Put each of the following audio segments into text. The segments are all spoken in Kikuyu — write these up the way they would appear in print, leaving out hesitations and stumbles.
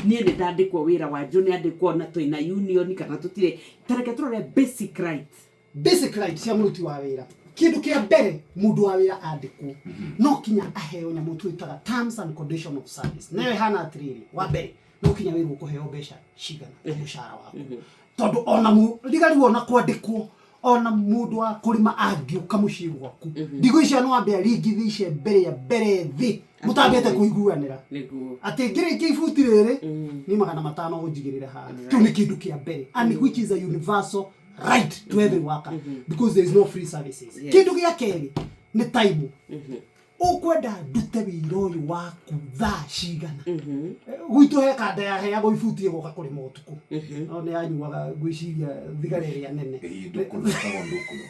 Niĩ nĩ ndandĩkwo wĩra wa njũ, nĩ andĩkwo na twĩna union kana tũtirĩ. Tareke tũrore basic rights. Basic right cia mũruti wa wĩra. Kĩndũ kĩa mbere, mũndũ wa wĩra andĩkwo no kinya aheo nyamũ twĩtaga terms and condition of service. Nayo ĩhana atĩrĩrĩ, wa mbere no kinya wĩrwo ũkũheo mbeca cigana ta mũcara waku, tondũ ona rigariwo ona kwandĩkwo, ona mũndũ wa kũrĩma angĩũka mũciĩ gwaku, ndigũicia no ambe aringithie icembe rĩa mbere thĩ mũtambĩte kũiguanĩra atĩ ngĩrĩkia ibuti rĩrĩ nĩ 500 ũnjigĩrĩre haha. Kĩu nĩ kĩndũ kĩa mbere, and which is a universal right to every worker, because there is no free services. Kĩndũ gĩa kerĩ nĩ time. Ũkwenda ndute wĩra ũyũ waku thaa cigana? Gwitũ he kanda yaheagwo ibuti ĩgoka kũrĩma ũtukũ, no nĩ yanyuaga ngwĩciria thigara ĩrĩa nene. Ĩĩ, ndũkũrũ, ĩtagwo ndũkũrũ.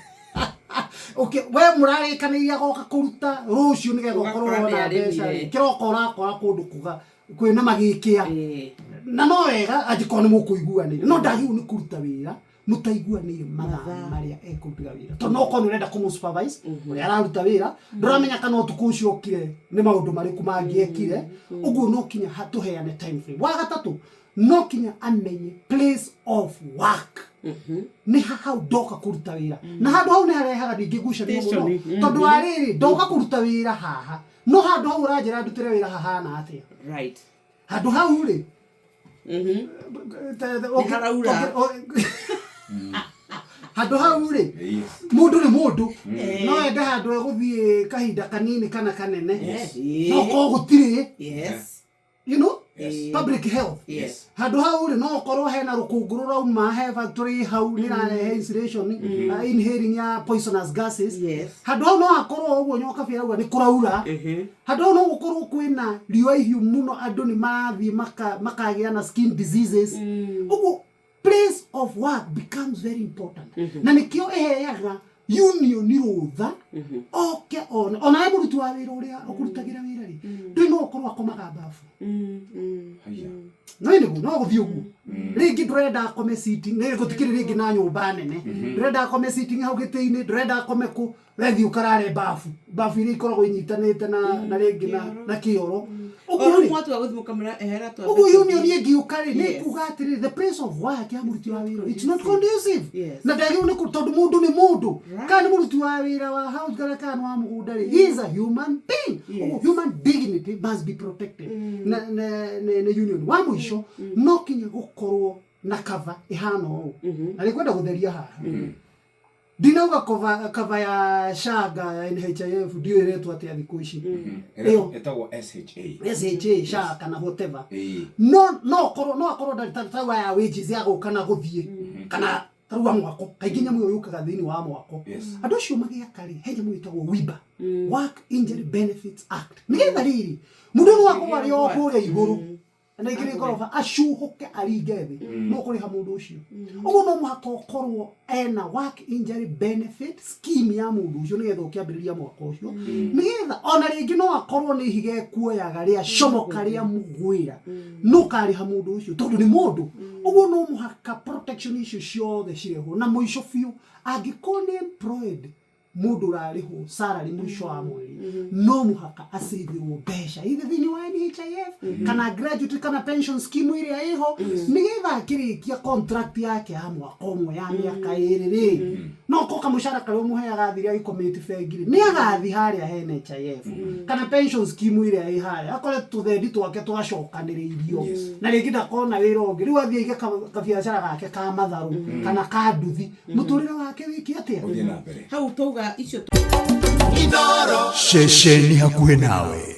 Okay, we mũrarĩkanĩire agoka kũruta rũciũ nĩgetha ũkorwo Ũgakora wona nĩ arĩmire. mbeca rĩ, kĩroko ũrakora kũndũ kuga kwĩna magĩkĩa na no wega angĩkorwo nĩ mũkũiguanĩire, no ndagĩrĩirwo nĩ kũruta wĩra mũtaiguanĩire mathaa Mathaa. marĩa ekũrutĩra wĩra, tondũ no ũkorwo nĩ ũrenda kũmũ supervise ũrĩa araruta wĩra, ndũramenya kana ũtukũ ũcio okire nĩ maũndũ marĩkũ mangĩ ekire. Ũguo no kinya tũheane time frame. Wa gatatũ, no kinya amenye place of work, nĩ ha hau ndoka kũruta wĩra, na handũ hau nĩ harehaga ningĩ ngucanio mũno, Tension. tondũ wa rĩrĩ, ndoka kũruta wĩra haha, no handũ hau ũranjĩra ndutĩre wĩra hahana atĩa? Handũ hau rĩ, Nĩ haraura. Handũ hau rĩ, mũndũ nĩ mũndũ, no ende handũ egũthiĩ kahinda kanini kana kanene, no korwo gũtirĩ public health. Handũ hau rĩ, no ũkorwo hena rũkũngũ rũrauma he factory hau, nĩ ĩrarehe insulation, inhaling ya poisonous gases. Handũ hau no hakorwo ũguo nyoka arauga nĩ kũraura. Handũ hau no gũkorwo kwĩna riũa ihiũ mũno, andũ nĩ marathiĩ makagĩa na skin diseases. Ũguo place of work becomes very important, na nĩkĩo ĩheaga union rũtha oke one onawe mũruti wa wĩra ũrĩa ũkũrutagĩra wĩra rĩ, ndũĩ no ũkorwo akomaga bafu. Haya. No nĩguo no gũthiĩ ũguo rĩngĩ, ndũrenda akome sitting, nĩ gũtikĩrĩ rĩngĩ na nyũmba nene, ndũrenda akome sitting hau gĩtĩ-inĩ, ndũrenda akome kũ, wethiĩ ũkarare bafu, bafu iria ikoragwo inyitanĩte na rĩngĩ na kĩoro ũguo Ũguo rĩ. Mwatua gũthiĩ mũkamwĩra ehera twambe Ũguo union tũthiĩ. ĩngĩũka rĩ, nĩ kuga atĩrĩrĩ, the place of work ya mũruti wa wĩra, it's not conducive, na ndagĩrĩirwo nĩ tondũ mũndũ nĩ mũndũ, kana nĩ mũruti wa wĩra wa house kana nĩ wa mũgũnda rĩ, he is a human being. Ũguo human dignity must be protected na union. Wa mũico, no kinya gũkorwo na cover ĩhana ũũ, na nĩ kwenda gũtheria haha, ndinauga cover ya SHA ya NHIF, ndiũĩ ĩretwo atĩa thikũ ici ĩyo. Ĩtagwo SHA. SHA, SHA kana whatever. No akorwo ndarĩ tarau ya wages ya gũka na gũthiĩ, kana tarau wa mwako, kaingĩ nyamũ ĩyo yũkaga thĩinĩ wa mwako. Andũ acio magĩaka rĩ, he nyamũ ĩtagwo WIBA, Work Injury Benefits Act, nĩgetha rĩrĩ mũndũ no akorwo arĩ o kũrĩa igũrũ na igĩrĩ ngoroba, acuhũke aringe thĩ, no kũrĩha mũndũ ũcio. Ũguo no mũhaka ũkorwo ena work injury benefit scheme ya mũndũ ũcio, nĩgetha ũkĩambĩrĩria mwaka ũcio, nĩgetha ona rĩngĩ no akorwo nĩ ihiga ekuoyaga rĩa comoka rĩa mũgwĩra, no ũkarĩha mũndũ ũcio tondũ nĩ mũndũ. Ũguo no mũhaka protection icio ciothe cirehwo. Na mũico biũ, angĩkorwo nĩ employed, mũndũ ũrarĩhwo salary mũico wa mweri, no mũhaka acĩvĩrwo mbeca either thĩinĩ wa NHIF kana gratuity kana pension scheme ĩrĩa ĩho, nĩgetha akĩrĩkia contract yake ya mwaka ũmwe, ya mĩaka 2 rĩ, no ko kamũcara karĩa ũmũheaga thire agĩkomĩti bengi rĩ, nĩ agathi harĩa he NHIF kana pension scheme ĩrĩa ĩ harĩa, akore tũthendi twake twacokanĩrĩirio, na rĩngĩ ndakona wĩra ũngĩ, rĩu athiĩ aige kabiacara gake ka matharũ kana ka nduthi, mũtũrĩre wake wĩke atĩa? Ũthiĩ na mbere. Hau twauga icio. Ceceni hakuhĩ nawe.